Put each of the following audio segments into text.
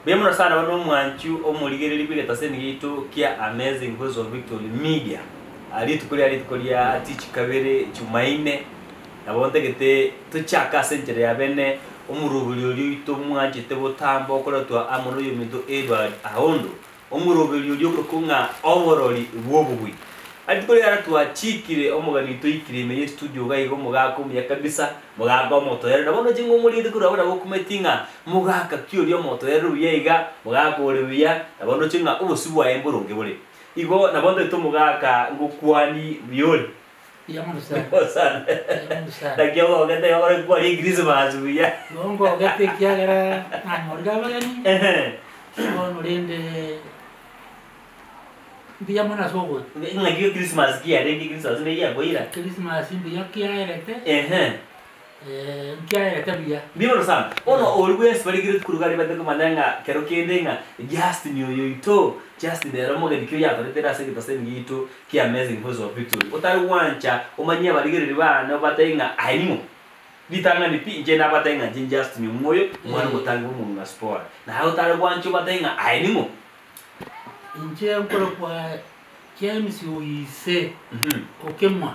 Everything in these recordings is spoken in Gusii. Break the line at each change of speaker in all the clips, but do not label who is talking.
Mbuya mono sana bono omwanchu omorigereria bw'egetaseni giaito kia Amazing Voice of Victory Media. Ah, Rituko ria rituko ria tichikabere Jumaine, nabo ntagete tochake ase enchera ya bene omoroberi oria oito mwanchete botambe okoretwa amo noyominto Edward Aondo, omoroberi oria okorokwa ng'a oborori bw'obobui. Rituko riria twachikire omogeni oito oikire ime y'estudio iga iga omogaka omuya kabisa, Mogaka omotoereru. Nabo ndoche ng'a omoriri korwa abwo nabo okumeti ng'a mogaka ki oria omotoereru buya iga, mogaka ore buya, nabo ndoche ng'a obosio bwaye mboronge bore. Igo nabo ntoete omogaka ngokwani mbuya ore.
Mbuya mono sana.
Mbuya sana.
Mbuya mono sana.
Naki ogogete igo okore kwari ekrismasi buya.
Igo ngogete ekiagera nanyorire abageni, bono rende Mbuya mono ase ogocha.
Ng'aki Christmas ki yarenge Christmas neyio yakoira?
Christmas mbuya kiaerete,
Ehe.
nkiaerete buya.
Mbuya mono sana. Bono oria bwensi barigire rituko riria bate komanya ng'a kero kende ng'a Justin oyo oito, Justin ere omogeni ki oyo atoretere ase egetaseni giaito kia Amazing Voice of Victory. Otari gwancha omanyie abarigereri bane obatebie ng'a aye ning'o? Ritang'ani pi, inche nabatebie ng'a inche Justin omwoyo, omwana omotangi bw'omong'ina Sipora. Naye otare gwancha obatebie ng'a aye ning'o?
Inche nkorokwa James Oise Okemwa.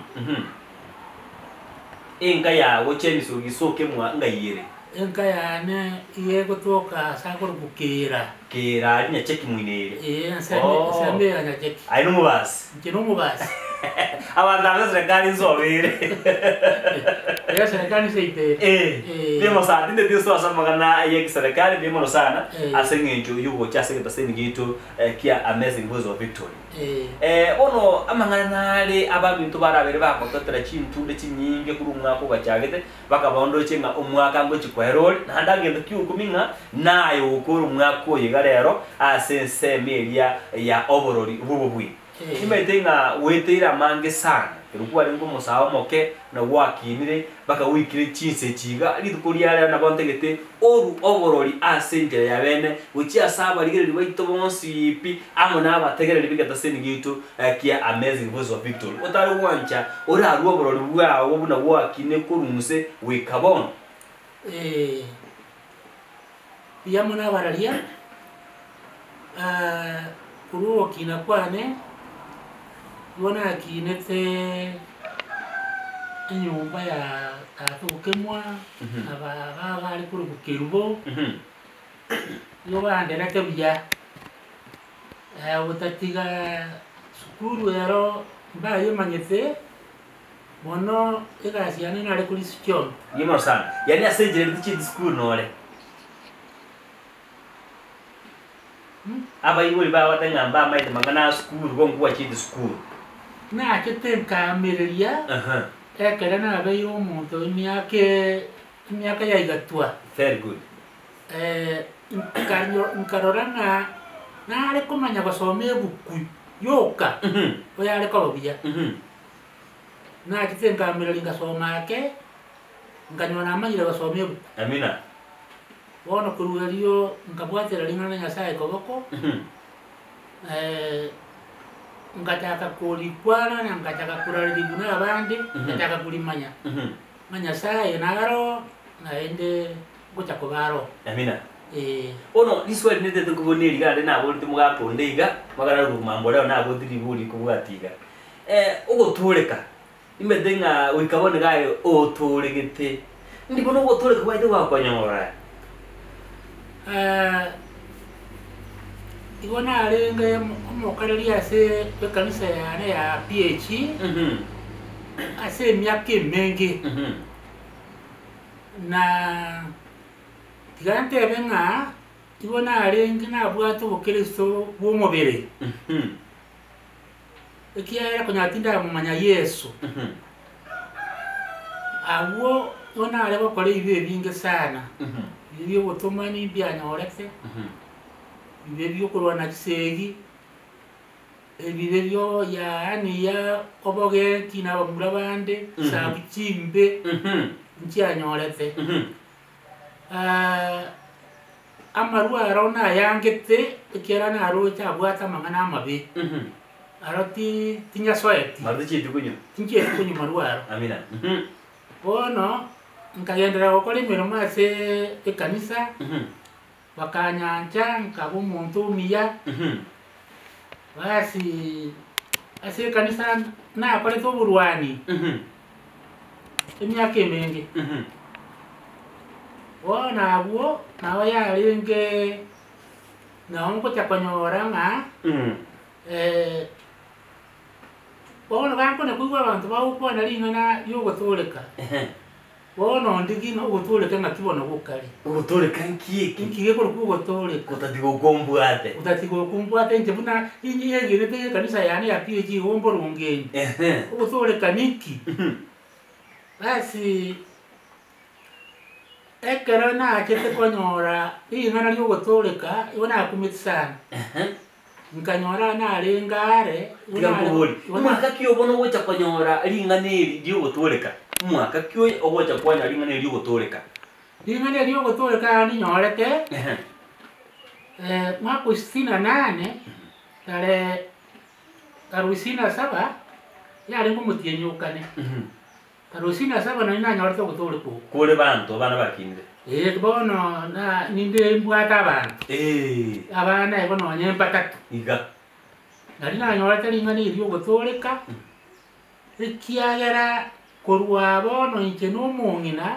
Enka yago James Oise Okemwa ng'ai ere?
Enka yane iga egotoka ase akorokwa Keera.
Keera aria Nyacheki moino ere?
Ee, ensemo ensemo eye ya Nyacheki.
Aye nomobasi?
Inche nomobasi.
Abanto aba eserekari nsobe ere.
Ee, eserekari nseito ere.
Ee,
Ee.
mbuya mono sana, tindeti nsoe ase amang'ana ya egeserekari, mbuya mono sana
Ee.
ase eng'encho yogocha ase egetaseni giaito eh, kia Amazing Voice of Victory.
Ee.
Eh, bono amang'ana nare abaminto barabere bagototera chintunde chinyinge korwa omwaka ogachagete, bakaba ondoche ng'a omwaka ngochia koera ore, naende agento ki'okumia ng'a naye ogokora omwaka oyo iga rero ase ensemo eria ya oborori bw'obobui. Nimanyete ng'a gweteire amange sana, ekero kwarenge omosae omoke na gwakinire mpaka goikire chinsa echi iga, rituko ria rero nabo ntagete orue oborori ase enchera ya bene gochia ase abarigereria baito bonsi pi amo na abategereri b'egetaseni giaito kia Amazing Voice of Victory. Otare gwancha orarue oborori bwao buna gwakinire korwa inse goika bono.
Ee, Mbuya mono abararia, korwa ogokina kwane, nigo nakinete enyomba ya tata okemwa, na baba bare korokwa kerubo, nigo banderete buya, gotatiga sukuru ero mbayemanyete. Bono egasi yane nare korisia chiombe.
Mbuya mono sana. Yaani ase enchera ere tichieti sukuru nore. Abaibori bagote ng'a mbamaete mang'ana a sukuru igo nkwachiete sukuru.
Nachete nkaamereria
Aha.
ekere nabeire omonto emiaka emiaka ya igatwa.
Very good.
Nkanyo nkarora ng'a nare komanya gosoma ebuku yoka, oyare koba buya. Nachete nkaamereria ngasoma ake, nkanyora namanyire gosoma ebuku.
Amina.
Bono korwa erio nkabwatera ring'ana ria Nyasaye koboko, ngachaka korikwana na ngachaka korarerigwa na abande, ngachaka korimanya, ng'a Nyasaye naro naende ngocha koba aro.
Amina.
Ee.
Bono riswali nintete nkobona eri iga naende naborete omogaka onde iga, magana arure komambia rero nabotie ribori rikobwatia iga. Ogotooreka, nimanyete ng'a goika bono iga aye otooregete, ndi bono ogotooreka gwaete gwakonyora?
Igo narenge omokareri ase ekanisa yane ya PAG, ase emiaka emenge. Na tiga ntebe ng'a igo narenge nabwate obokristo bw'omobere, ekiagera konya tindamomanya Yeso. Abwo igo nare gokora ebibe ebinge sana, ebibe bia obotomani mbianyorete, ebibe bia okorwana chisegi. Ebibe bio yaani ya obogenki na abamura bande, chisabu chimbe nchianyorete. Amarwa aro nayangete ekiagera naroche abwate amang'ana amabe, aro ti tinyasoeti,
Marwa tichieti konywa.
tinchieti konywa marwa aro.
Amina.
Bono nkagenderera gokora emeremo ase ekanisa. Bakanyancha nkaba omonto omuya, basi ase ekanisa nakorete oborwani emiaka emenge. Bono abwo nabo yarenge nabo ngocha konyora ng'a bono gankona koigwa abanto bagokwana ring'ana riogotooreka. Bono onde ki ogotooreka ng'aki bono gokare?
Ogotooreka nki eki?
Nki gekorokwa ogotooreka?
Gotatiga okombwate.
Gotatiga okombwate inche buna inyegenete ekanisa yane ya PAG igo mboronge inde.
Ehe.
Ogotooreka ninki? Basi ekero nachete konyora ring'ana riogotooreka, igo nakumeti sana.
Ehe.
Nkanyora narenge are, igo
Tiga
nare
nkoborie,
igo na
omwaka ki obono ogocha konyora ring'ana eri riogotooreka? Omwaka ki oyo ogocha kwanyora ring'ana eri riogotooreka?
Ring'ana eri riogotooreka aa ninyorete,
Ehe.
mwaka o sitini na nane, tarehe tarehe isini na saba, yarenge omotienyi o kane. Tarehe isini na saba nario nanyorete ogotooreka oko.
Kore banto abana bakinire.
Ee, bono na ninde mbwate abanto.
Ee.
Abana igo nonye mbatato.
Iga.
Nario nanyorete ring'ana eri riogotooreka, ekiagera korwa bono inche na omong'ina,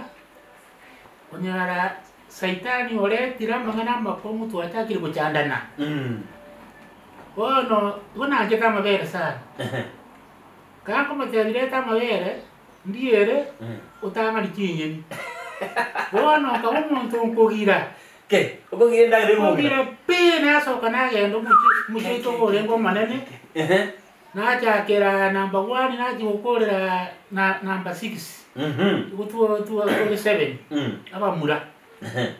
konyora Saitani oretire amang'ana amakong'u twachakire gochandana. Bono, igo nanchete amabere sana. Gakomotebia, Reta amabere, ndiere, otang'ani chinyeni. Bono nkaba omonto nkogira.
Ke, okogira endagera y'omong'ina.
Nkogira pi, nasoka nagenda omochie, omochie oito orenge omonene,
Ehe.
nachakera number one nachia gokorera na number six, igo two two tore seven, abamura.
Ehe.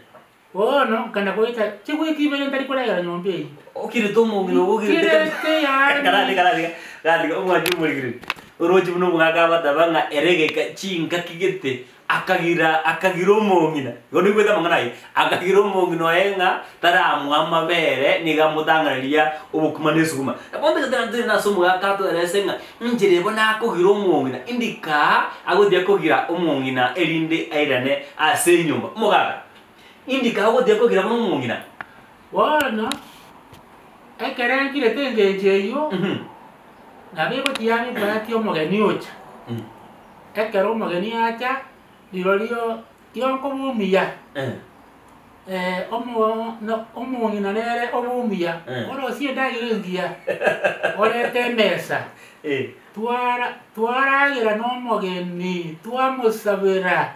Bono nkana goeta chigwiki ibere ntari koragera nyomba eyio.
Okirete omong'ina obo okirete kabisa.
Nkirete yaani.
Karande karande karande omwanchi omorigereria. Oroche buna omogaka abateba ng'a ere egeka chingaki gete akagira akagira omong'ina. Igo noigwete amang'ana ayio? Akagira omong'ina oye ng'a taramoa amabere nigo amotang'aneria obokima na esuguma. Bono togete nase omogaka atoerese ng'a inchera ebo nakogira omong'ina indika agotiga kogira omong'ina erinde airane ase enyomba. Omogaka. Indi kagotiga kogira buna omong'ina.
Bono ekero enkirete engencho eyio, nabo egochia yaba ebahati omogeni ocha. Ekero omogeni acha, rirorio rionkoba omuya, omo no omong'ina nere obe omuya, orosie endagera engiya, orete emesa, twara twaragera na omogeni, twamosabera.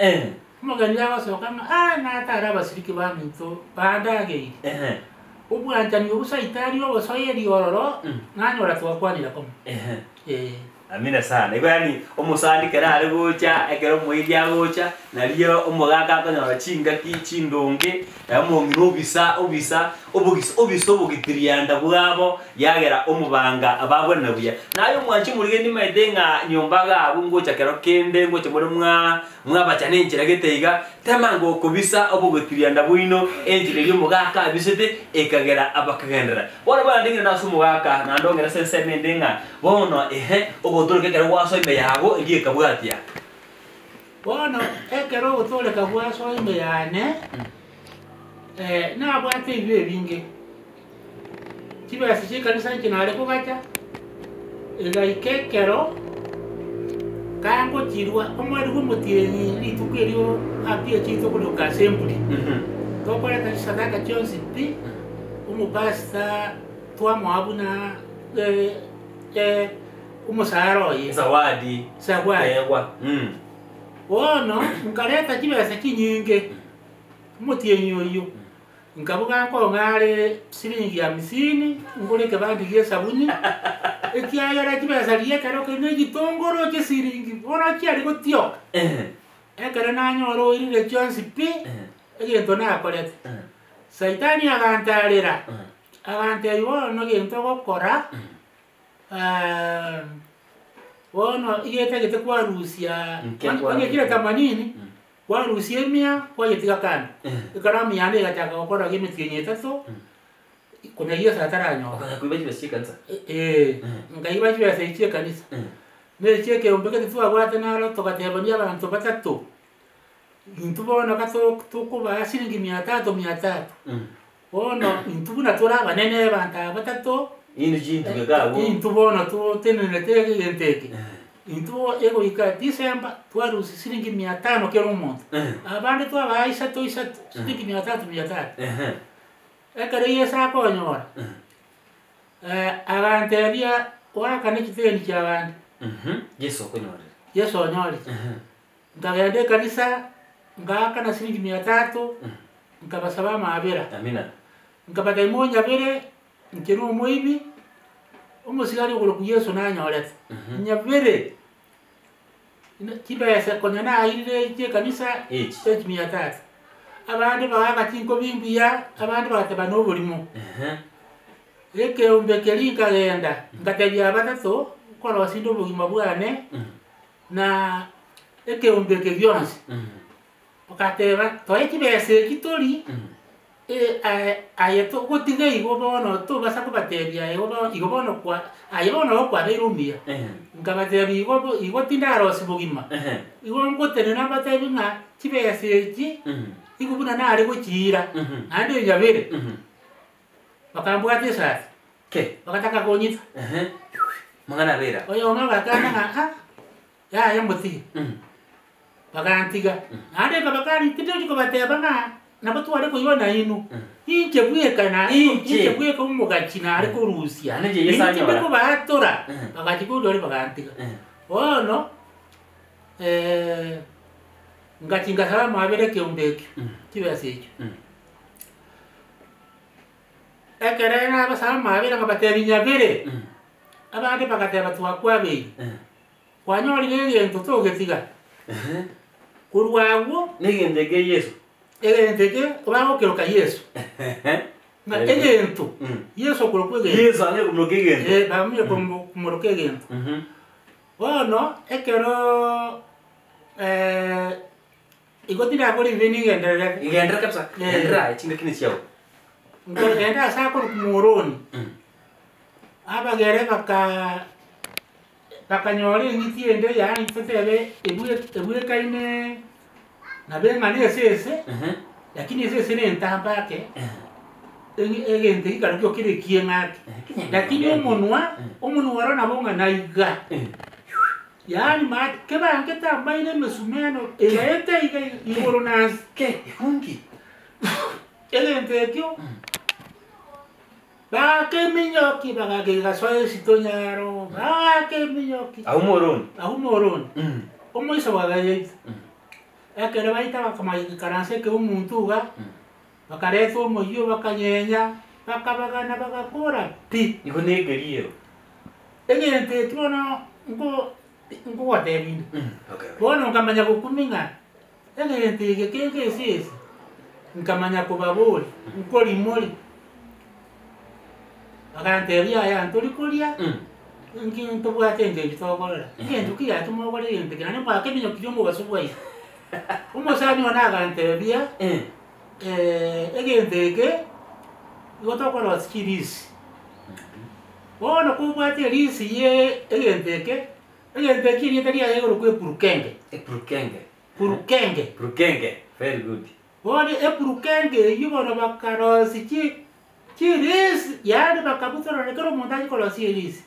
Omogeni agosoka ng'a, Aa, natare abasiriki baminto bandageire.
Ehe.
Obwanchani obwo Saitani ogosoeria ororo,
Mm.
nanyora twakwanire komo.
Ehe.
Ee.
Amina sana. Igo yaani omosani ekero are gocha, ekero omoiri agocha, nario omogaka akonyora chingaki chindonge, omong'ina obisa obisa obogisa obisa obogitirianda bwabo, Yagera omobanga ababwanera buya. Naye omwanchi omorigeni nimaete ng'a nyomba iga abwo ngocha kero kende ngocha more mwa mwabachana enchera gete iga, tema ngokobisa obogotirianda bwaino enchera eria omogaka abisete ekagera abakagenderera. Bono buna nding'ina ase omogaka naende ong'ere ase ensemo ende ng'a bono ehe ogotoreka ekero gwasoa ime yago erio ekabwatia.
Bono ekero ogotoreka gwasoa ime yane, nabwate ebibe ebinge. Chibesa chi'ekanisa inche nare kogacha, egaika ekero kangochirwa omweri bw'omotienyi rituko erio apia chiaito koroka assembly, tokoreta chisadaka chionsi pi, omopastor twamoa buna omosara oye.
Zawadi.
Zawadi.
Keegwa.
Bono nkareta chibesa chinyinge, omotienyi oyio. Nkabuga nkong'a are siringi hamsini, ngore ekebandi gi'esabuni, ekiagera chibesa riria ekero keri na egitongoro chi'esiringi bono chiare gotioka. Ekero nanyora oirire chionsi pi, egento nakorete, saitani agantarera, agantebia bono egento ogokora. Bono iga etagete kwarusia,
Nke
onye
kwarusia.
kire themanini, kwarusia emia kwayetiga kando. Ekaramu yane egachaka gokora iga emetienyi etato, konya Yeso ataranyora.
Okanya koiba chibesa chia ekanisa.
Eeh, nkaiba chibesa echi chia ekanisa, na echi ekeombe gete twabwate naro togatebania abanto batato, intwe bono ka to- tokobaa siringi mia tatu mia tatu. Bono intwe buna tore abanene abanto aba batato,
Inwe chintuge iga abwo.
intwe bono totenenerete egento eke, intwe egoika December twarusia siringi mia tano kera omonto, abande twabaa isato isato, siringi mia tatu mia tatu. Ekero Yeso akonyora, agantebia oakane chiteni chiabande.
Yeso okonyorire.
Yeso onyorire. Nkagenda ekanisa, ngaakana siringi mia tatu, nkabasaba amaabera.
Amina.
Nkabatebia monyabere, inche nomoibi, omosigari okorokwa Yeso nanyorete, nyabere, chibesa konya nairire chiekanisa
Echi.
echi mia tatu. Abande bagaaka chinkobi mbuya, abande bagateba noborimo. Ekeombe keria nkagenda, ngatebia abatato, nkorosia inde obogima bwane. Na ekeombe eke gionsi, ogateba, Toe chibesa echi tori, aye togotiga igo bono tobasa kobatebia aye bono igo bono kwa aye bono nabo kwabeire omuya. Nkabatebia igo bo igo tindarosia bogima, igo ngotenena mbatebie ng'a chibesa echi, igo buna nare gochiira, naende nyabere, bakambwata esasi.
Ke.
Bagataka konyita.
Ehe. Mang'ana abere aa.
Oyomo agakana ng'a ah, yaya motige. Bagantiga. Naende nkabakania tindochi kobateba ng'a nabo tware koiba nainwe. Inche bweka na
Inche.
inche bweka omogachi nare korusia.
Naende inche Yeso
Inche tindi
anyora.
kobaatora. Bagachia korwa aria bagantiga. Bono ngachia ngasaba amabera ekeombe ekio, chibesa echio. Ekero nabasaba amabera nkabatebia nyabere, abande bagateba twakwabeire, kwanyorire egento togetiga. Korwa agwo,
Negento eke Yeso.
egento eke bagokeroka Yeso, ng'a egento, Yeso okorokwa egento.
Yeso ang'e komoroka egento.
Eh, bamanye komo komoroka egento. Bono, ekeroooo Igo tindakora ebibe nigendererete.
Genderera kabisa,
Eh.
genderera aye chingaki nechiao.
Nkagenda ase akorokwa Moroni, abagere baka bakanyora eng'iti ende yaani totebe ebwe ebwekaine nabo eng'ana esese, lakini esese na entambe ake, enge egento ekio karokio kere ekieng'e ake, lakini omonwa, omonwa oro nabo ng'a naiga. Yaani mache kebankete amaino emesumeno egaeta iga igoro na nse.
Ke, ekungi.
Egento ekio baaka eminyoki bagaka egasoa esito nyaro, baaka eminyoki.
Agwo moroni.
Agwo moroni. Omoiso bagayaita. Ekero baita bakamanya goikaransa ekeomonto iga, bakareta omoyio bakanyenya, bakabagana bagakora pi.
Igo nekeriero.
Egento ekio bono nko nkogotebia inde, bono nkamanya gokumia ng'a egento eke kenge ase ase, nkamanya kobaboria, nkorimori, bagantebia yaya ntori koria, nki ntobwate engencho tokorora, engento ki gaki mogokora egento eke naende mwakeminyokirie omobaso bwaino. Omosani one agantebia, egento eke, nigo tokorosia chirisi. Bono kobwate erisi ye egento eke, egento eke erieta riaye rigorokwa epurukenge.
Epurukenge.
Purukenge.
Purukenge, very good.
Bono epurukenge eyio bono bakarosia chi chirisi, yaani bakabutorana kera omonto ache korosia erisi.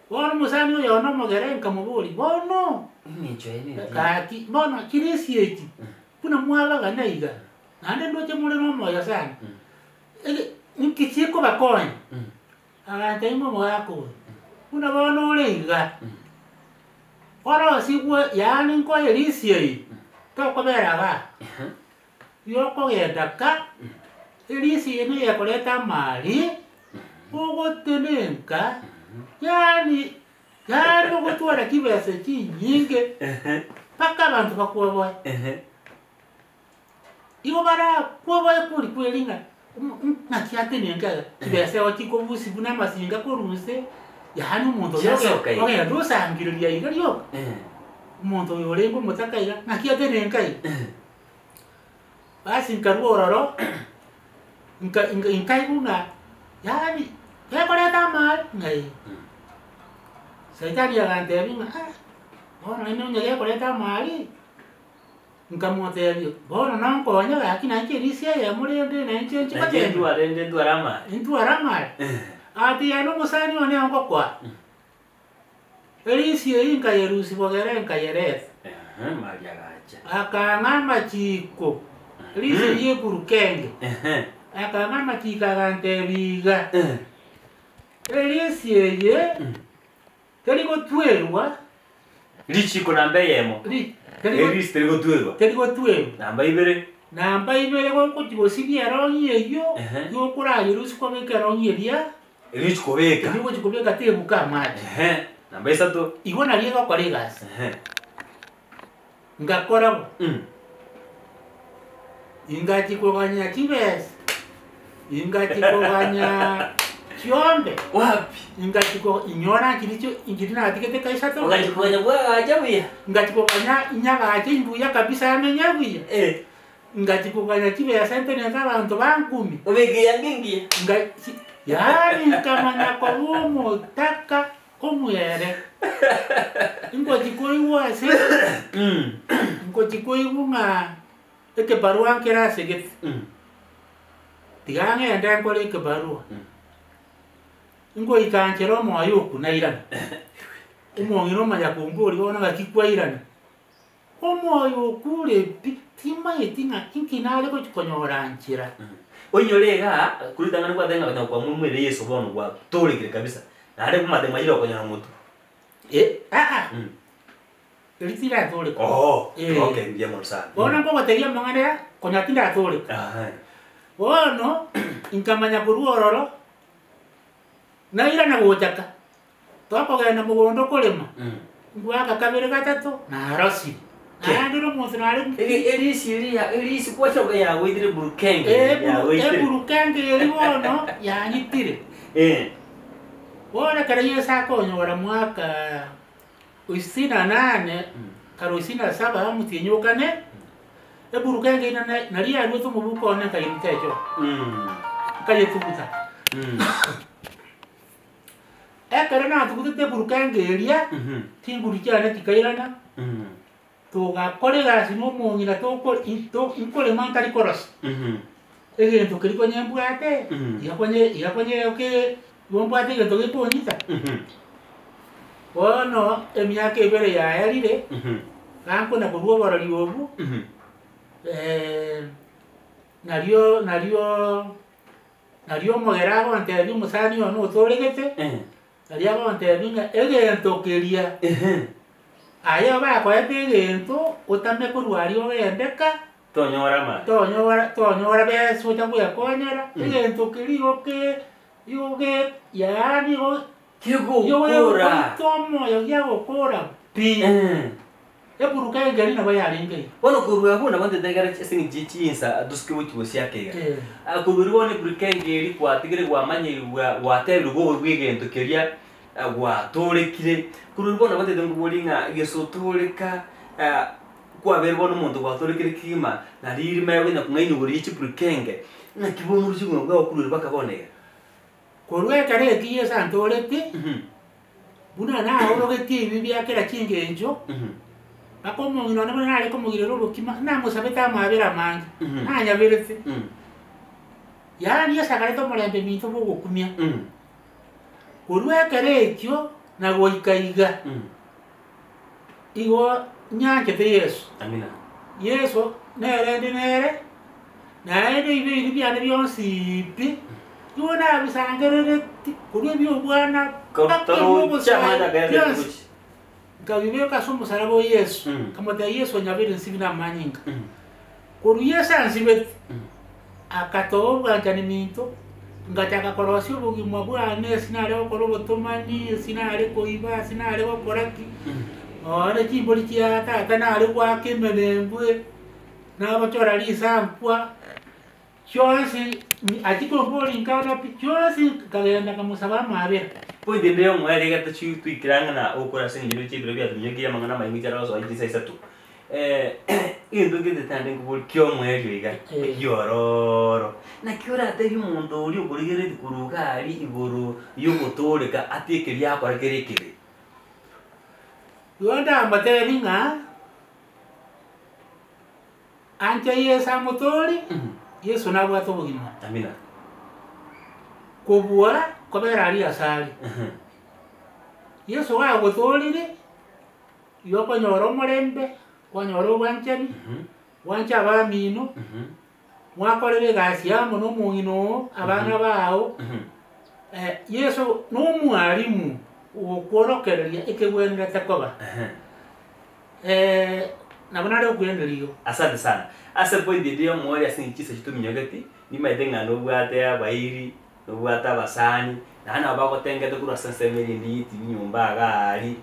Bono omosani oyo one omogere nkamoboria, bono
Eng'encho yaye neri.
gaki bono chirisi echi, buna mwabagana iga, naende ndoche more na omoyo sana. Ege inki chikobakonya? Agantebia ng'a omogaka oyo, buna bono ore iga, orosigwe yaani nkoe erisi eye, tokobera igaa, yokogenda ka, erisi eye nigo ekoreta amari, ogotenenka, yaani yaani ogotwara chibesa chinyinge, mpaka abanto bakwoboe. Igo barakwoboe kori kweri ng'a ng'aki atenenke iga, chibesa ego chikobusia buna amasinga korwa inse, yaani omonto oyo oge
Chiasoka iga.
ogenda osangereria iga rioka, omonto oyo orenge omotaka iga, ng'aki atenenke iga. Basi nkarwa ororo, nka nka nkaigwa ng'a yaani gekoreta amari ng'a eh. Saitani agantebia ng'a ah, bono naende onye gekoreta amari. Nkamotebia, Bono nonkonye gaki nainche erisi eyemo rende nainche nche
Nainche
gotebia.
ntware rende ntware amare.
Ntware amare. Ati yaani omosani one ongokoa. Erisi eyio nkayerusia bogere nkayereta.
Ehe, mari agacha.
Akang'a amachiko, erisi eyio ekurukenge.
Ehe.
Akang'a amachiko agantebia iga,
Eh.
Erisi eye teri gotwerwa.
Richiko namba eyemo,
Ri, teri go-
erisi teri gotwerwa.
teri gotwerwa.
Namba ibere.
Namba ibere gogochia gosibia erong'i eyio,
Ehe.
yokorayerusia kobeka erong'i eria.
Erichi kobeka.
Erio ogochia kobeka tebuka amache.
Ehe, namba isato.
Igo nario egokora egasi.
Ehe.
Ngakora bo. Ingachia koganya chibesa, ingachia koganya chiombe,
Wapi?
ingachia ko inyora nchiri chio nchiri natigete kaisato.
Ogachia koganya bwagacha buya.
Ngachia koganya inyagache imbuya kabisa amenye buya.
Eh.
Ngachia koganya chibesa ntenenete abanto bankumi.
Obeke eyanga engiya.
Nga chi yaani nkamanya koba omotaka omwere. Ngochia koigwa ase ngochia koigwa ng'a ekebarua nkere ase gete. Tiga ng'ende nkore ekebarua. Ngoika nchera omoyo okwo nairana. Omong'ina omanya komboria bono ng'aki kwairana. Omoyo okure pi, timaeti ng'a inki nare gochia konyora nchera.
Oinyore igaa, korwa ritang'ani gwateba ng'a konya kwamoimoire Yeso bono gwatorekire kabisa, naende komate manyire okonyora motwe.
Eh, aa, erio tiratoreka.
Oo,
Eh.
okay mbuya mono sana.
Bono nkogotebia amang'ana aya, konya tindatoreka.
Aha.
Bono, nkamanya korwa ororo, nairana gocha ka. Tokogenda mogondo korema, ngoaka kabere gatato, narosire. Naende nomonto nare
Eri erisi eria erisi kwachoka yagoitire burukenge yagoitire.
Eburukenge eria bono yanyitire.
Eh.
Bono ekero Yeso akonyora mwaka o sitini na nane kare o sitini na saba omotienyi o kane, eburukenge eria nane naria yaruete omobuko one nkayeruta echoo, nkayetuguta. Ekero natugutete eburukenge eria, chinguru chiane chikairana, togakora egasi na omong'ina toko to nkorema ntari korosa, egento keria konye mbwate, iga konye iga konye oke igo mbwate egento gekonyita. Bono emiaka ebere yaerire, gankona korwa oborori obwo, nario nario. Nario omogera agontebia omosani one otoregete, nario agontebia ng'a egento keria, aye bakoete egento otame korwa aria ogende ka,
Tonyora amari.
tonyora tonyora besa ocha gwekonyera, egento keria igo ke igo ge yaani igo
Kegokora.
Igo omoyo giagokora pi. Eburuka engeri nabo yarenge iga.
Bono korwa abwo nabo ntetegere ase eng'encho ye chinsa tosuke gochia gosiaka iga. Korwa erio bono eburuka engeri kwatigire gwamanyerigwa gwatebiwa bobe bwa egento keria gwatorekire. Korwa erio bono nabo ntagete nkoborie ng'a gesotoreka kwabeire bono omonto gwatorekire kegima na ririma riaye kong'aini igoro ye chiburuka enge, naki bono oroche obogima bwao korwa erio mpaka bono iga?
Korwa ekero eki Yeso antoretie, buna naorogetie ebibe bia kera chingencho, mpaka omong'ina one buna nare komogirera obokima, namosabete amaabera amange, nanyaberete. Yaani Yeso akareta omorembe minto bw'ogokumia. Korwa ekero ekio na goika iga, igo nyanchete Yeso.
Amina.
Yeso nere inde nere, naende ebibe ebi biane bionsi pi, igo nabisangerereti korwa ebi'obwana mpaka ebi'obosae bionsi, nkabibeka ase omosaraba o Yeso, nkamotebia Yeso onyabere nsibi na amanyinga. Korwa Yeso ansibete, akatoa obwanchani minto, ngachaka korosia obogima bwane ase nare gokora obotomani, ase nare koiba, ase nare gokora ki, nonya chimbori chia tata nare goaka emerembwe, nagochora risankwa, chionsi achia komboria nkana pi, chionsi nkagenda nkamosaba amaabera.
Point ende yomoerio iga tochi toikere ang'e na gokora ase eng'encho roche ebiro biatuminyokirie amang'ana amaingi chiare gosoa chinsa isato. Egento nkentete naende nkoborie kiomoerio iga, ekiororo, naki oratebie omonto oria okorigereretie korwa iga aria igoro yogotooreka ati ekeria akora kere ekebe?
Igo ndamotebi ng'a. Anche Yeso amotoorie, Yeso nabwate obogima.
Amina.
Kobua kobera aria ase are. Yeso gagotoorire, igo okonyora omorembe, kwanyora obwanchani, gwancha abamino, mwakorera egasi amo na omong'ina oo, abana bao, Yeso na omwalimu ogokworokereria ekegwenerete koba. Nabo nare gokoiraneria igo.
Asante sana. Ase point ende y'omoerio ase eng'encho chinsa chitominyogeti, nimanyete ng'a nobwate abairi, nobwate abasani, naende nabo bagotengete korwa ase ensemo eria ende y'etibi nyomba iga aria,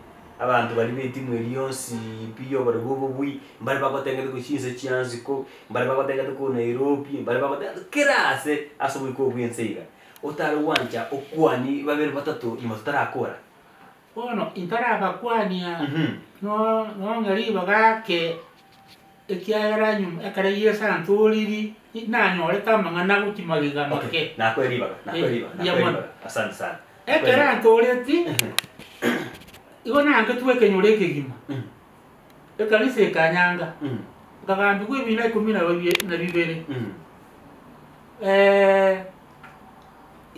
abanto baria b'etimu eria yonsi pi y'oboremi obobui, mbare bagotengete korwa chinse chia nsiko, mbare bagotengete korwa Nairobi, mbare bagotengete kera ase, ase oboiko obo bwa ense iga. Otare gwancha okwanie babere batato nyuma totarakora.
Bono intarabakwania nong'e ribaga ake, ekiagera nyuma ekero Yeso antooriri, nanyorete amang'ana gochia magega
Okay,
make.
nakoe ribaga, nakoe
Eh,
ribaga,
mbuya
nakoe
mono.
ribaga. Asante sana. Nakoe
Ekero
ribaga.
antooreti, igo nangetwe ekenyoro ekegima, ekanisa ekanyanga, nkagambigwa ebina ikomi na babie- na bibere.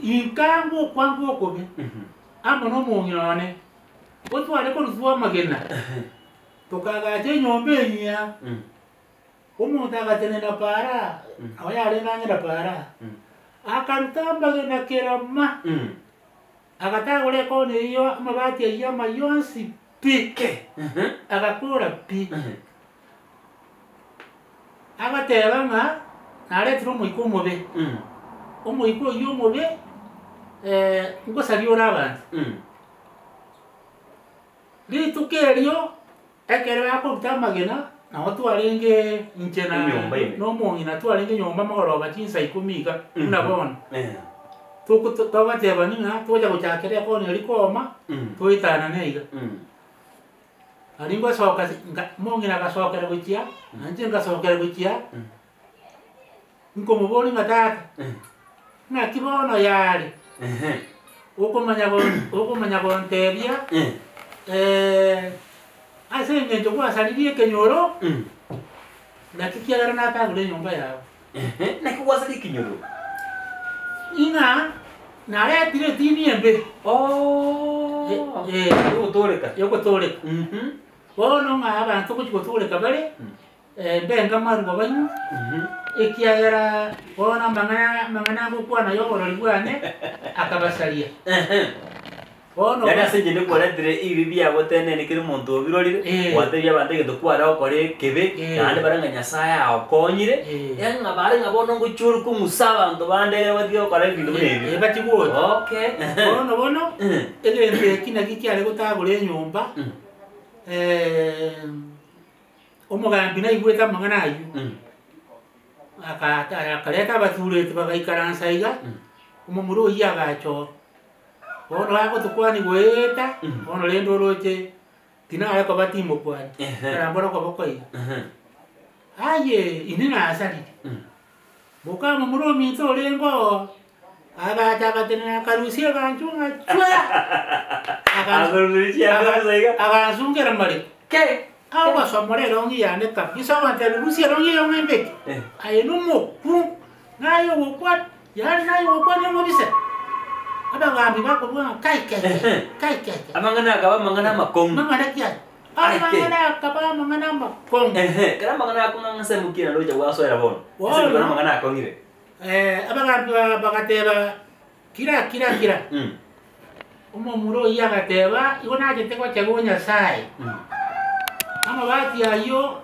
Inka ngokwa okobe. Amo nomong'ina one, gotware korutwa amagena, tokaagacha enyomba enyia. Omonto agatenena paara, nabo yarenge ang'e na paara, akaruta amagena kerama, agatagora ekona eyio amabati ayio amayia onsi pi, agakora pi. Agateba ng'a naretire omoika omobe, omoika oyio omobe ngosaria ore abanto. Rituko erio ekero bakoruta amagena, nabo twarenge inche na
Enyomba ime.
na omong'ina twarenge nyomba mogoroba chinsa ikomi iga, buna bono. Toko togatebani ng'a togocha gochakera ekona eria kooma, toetanane iga. Aria ngosoka ase nka omong'ina agasokera gochia, na inche ngasokera gochia, nkomoboria ng'a tata, ng'aki bono yare? Okomanya gon okomanya gontebia ase eng'encho gwasaririe ekenyoro, naki kiagera natagure enyomba yago.
Naki gwasaria ekenyoro?
Ing'a naretire etini embe.
Oh,
Eh,
yogotooreka.
Yogotooreka.
Mhm.
Bono ng'a abanto gochia gotooreka bare, mbenga amarwa banywe,
Mhm.
ekiagera bono amang'ana amang'ana agokwana y'oborori bwane, akabasaria.
Ehe.
Bono
Yaani ase enchera kwaretire ebibe biabo tenene kera omonto obirorire,
Eh.
gwatebia abanto egento kware gokora ekebe,
Eh.
naende bare ng'a Nyasaye agokonyire,
Eh.
yaani ng'a bare ng'a bono ngochia ore kong'usa abanto bande ekero batige gokora ebinto buna ebio.
Eh, batige gocha.
Okay.
Bono bono,
Eh.
egento eki naki kiare gotagora enyomba,
Mm.
omogambi naigwete amang'ana aywo,
Mm.
akata akareta abatureti bagaikaransa iga,
Mm.
omomura oyio agacha oo. Bono bagotokwania goeta, bono rende oroche tinare koba timokwania, nkarambora okoboko iga. Aye inwe nasarire, moka momura ominto orenge oo, agacha agatenena akarusia eganchwa ng'a chwee! Agansungera mariko, agosomora erong'i yane kabisa ogantebia rusia erong'i eye ong'embeke, aye nomokungu. Naye ogokwana, yaani naye ogokwana omobisa. Abagambi bakorua ng'a kai kai kai, kai kai kai.
Amang'ana akaba amang'ana amakong'u.
Mang'ana ki aya? Amang'ana akaba amang'ana amakong'u.
Ehe, ekero amang'ana akong'u ang'e ensemo ki naende ogocha gwasoera bono?
Bono.
Ase ekero amang'ana akong'ire.
Abagambi ba- bagateba, kira kira kira. Omomura oyio agateba, Igo nachete gochega o Nyasae. Amabati ayio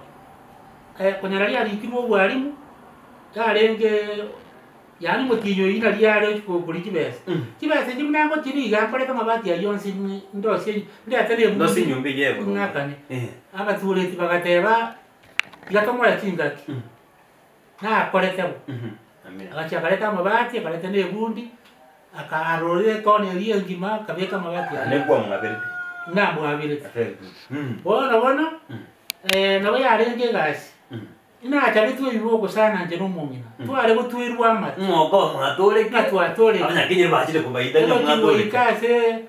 konyora riarikirwe obwarimu, yarenge yaani omotienyi oyio nari are ochia koria chibesa. Chibesa echio buna ngochiria iga nkorete amabati ayio onsi ndosie ndete na
Ndosie
ebundi
enyomba eyio ebe.
ng'akane. Abatureti bagateba, tiga tomoe chingaki. Nakorete bo. Agachia akareta amabati, akareta na ebundi, akarora ekona eria engima, akabeka amabati
Naende
aria.
kwamwaberete.
Namwaberete.
Very good.
Bono bono, nabo yarenge egasi, nachabetwe ebiboko sana inche na omong'ina, tware gotwerwa amate.
Ng'a okoba mwatoreke.
Ng'a twatoreke.
Abanyakenyoro bachire kobaita ng'a
Egochi
mwatoreke.
goika ase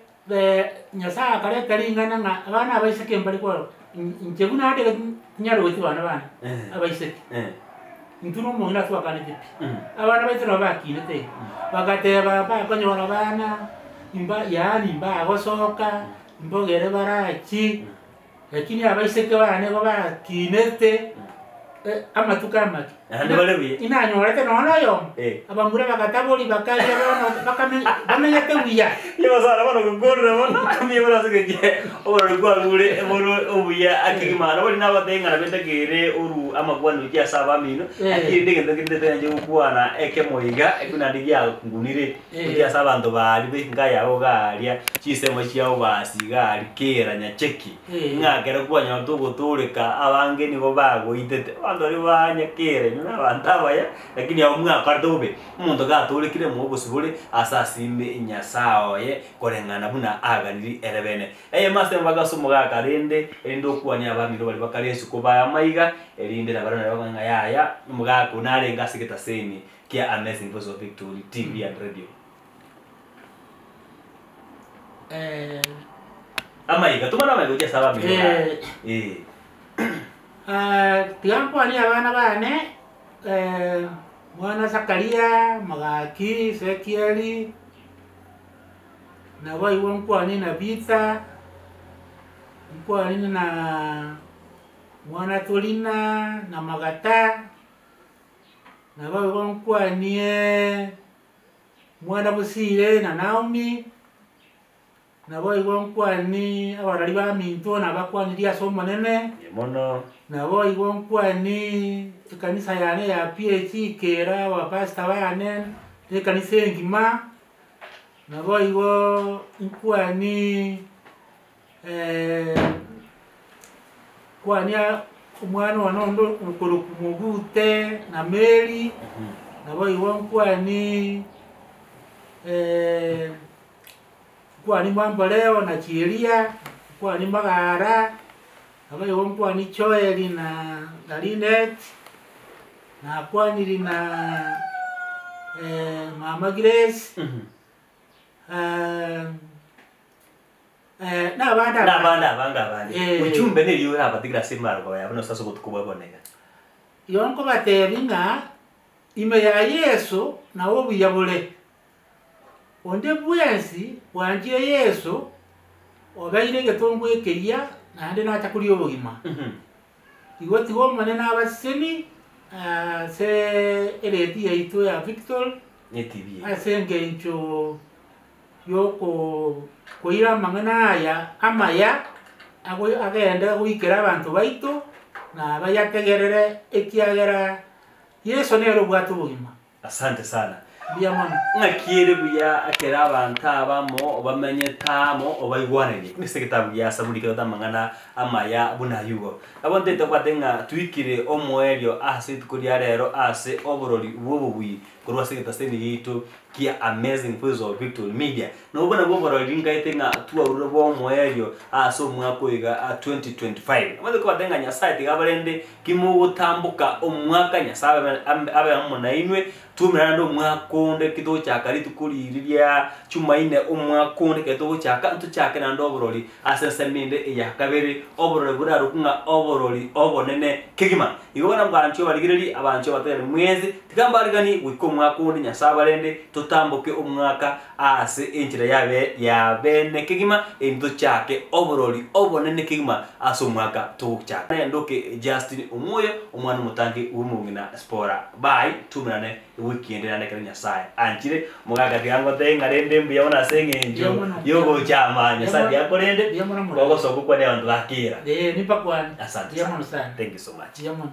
Nyasaye akareta ring'ana ng'a abana abaiseke mbare korwa, inche buna ande tinyarogeti bana bane abaiseke. Intwe na omong'ina twakanete pi. Abana baito nabo bakinete iga. Bagateba mbakonyora abana, mba yaani mbagosoka, mbogere barachi, lakini abaiseke bane igo bakinete amatuko amake.
Naende bare buya.
Inanyorete nonya na oyomo,
Eh.
abamura bagatabori bakaira bono bakame bamenyete buya.
Nyasae bono gokorire bono, mbuya mono ase eng'encho oborori kwarure bore obuya akegima. Nabo riria nabatebia ng'a nabo ntakeire oru amakwani gochia ase abamino,
Eh.
lakini rende egento kende ntaanche gokwana ekemo iga, ekio naende giakunire
Eh.
gochia ase abanto baria be enka yabo iga aria, chinsemo chiabo basi iga aria kera nyacheki.
Eh.
Ng'a ekero kwanyorete ogotooreka abange nigo bagoitete, abanto baria banyakera inwe na abanto abaya, lakini abwo mwakorete bobe. Omonto gatoorekire moe obosibore ase asime Nyasae oye koreng'ana buna aganiri ere bene. Eyemo ase embaga ase omogaka rende, erinde okwanie abamino baria bakare isiko baye amaiga, erinde nabarabwo nabo bamanye ng'a yaya, omogaka oyio narenge ase egetaseni kia Amazing Voice of Victory TV and Radio. Amaiga, tumana amaiga gochia ase abamino
Eh.
Eh.
Tiga nkwanie abana bane, mwana Zakaria, Mogaki, Ezekieli, naboigo nkwanie na Peter, nkwanie na mwana Torina, na Magata, naboigo nkwanie mwana Bosire na Naomi, Naboigo nkwani abarori baminto nabakwanirie ase Omonene.
Mbuya mono.
Naboigo nkwani ekanisa yane ya PAG kera abapastor bane na ekanisa engima. Naboigo nkwani nkwania omwana one onde okorokwa Mogute na Mary, naboigo nkwani Nkwani Mamboleo na Chieria, nkwani Magara, naboigo nkwani Joeli na na Linet, nakwaniri na mama Grace, na abande
Na abande abange abange.
Eh.
Ujumbe neri orabatigere ase emarwa yabo nonsi ase obotuko bwa bono iga.
Igo nkobatebia ng'a, ime ya Yeso nabo obuya bore. Onde bwensi bwanchire Yeso, obeire egetongwa ekeyia, naende nacha koria obogima. Igo tiga Omonene abaseseni ase ereti yaito ya Victory,
Ne TV eye.
ase engencho yoko koira amang'ana aya amaya, ago agende goikera abanto baito, na bayategerere ekiagera Yeso nere obwate obogima.
Asante sana.
Mbuya mono.
Ng'aki ere buya ekero abanto abamo bamenyete amo obaigwananie. Ase egetabu gia Saburi kerete amang'ana amaya buna ayio igo. Nabo ntete kobwate ng'a twikire omoerio ase rituko ria rero ase oborori bw'obobui korwa ase egetaseni giaito kia Amazing Voice of Victory Media. Nobwo nabwo oborori nkaete ng'a twarure bw'omoerio ase omwaka oyo iga 2025. Nabo ntete kobwate ng'a Nyasaye tiga abarende Kimogotamboka omwaka, Nyasae abe abe amo nainwe, twaumerane naende omwaka onde ki togochaka rituko riria ria chumaine omwaka onde ekero togochaka, ntochake naende oborori ase ensemo ende eya kabere, oborori borarokwe ng'a oborori obonene kegima. Igo bono mwanche obarigererie, abanche obategereri mwensi, tiga mbariganie goika omwaka onde Nyasae abarende, totamboke omwaka Ase enchera yabe y'abeene kegima, intwe tochake oborori obonene kegima ase omwaka togochaka. Ndoke Justin Omwoyo, omwana omotangi bw'omong'ina Sipora. Bye, tuumerane ewiki ende naende ekero Nyasae anchire. Omogaka tiga ngotebie ng'a rende mbuya mono ase eng'encho
Mbuya mono.
y'ogocha ama Nyasae
Mbuya
tiga akorende,
mbuya mono moremi.
gogosoka okwane abanto ba kera.
Ee, nimbakwane.
Asante
Mbuya
sana.
mono sana.
Thank you so much.
Mbuya mono.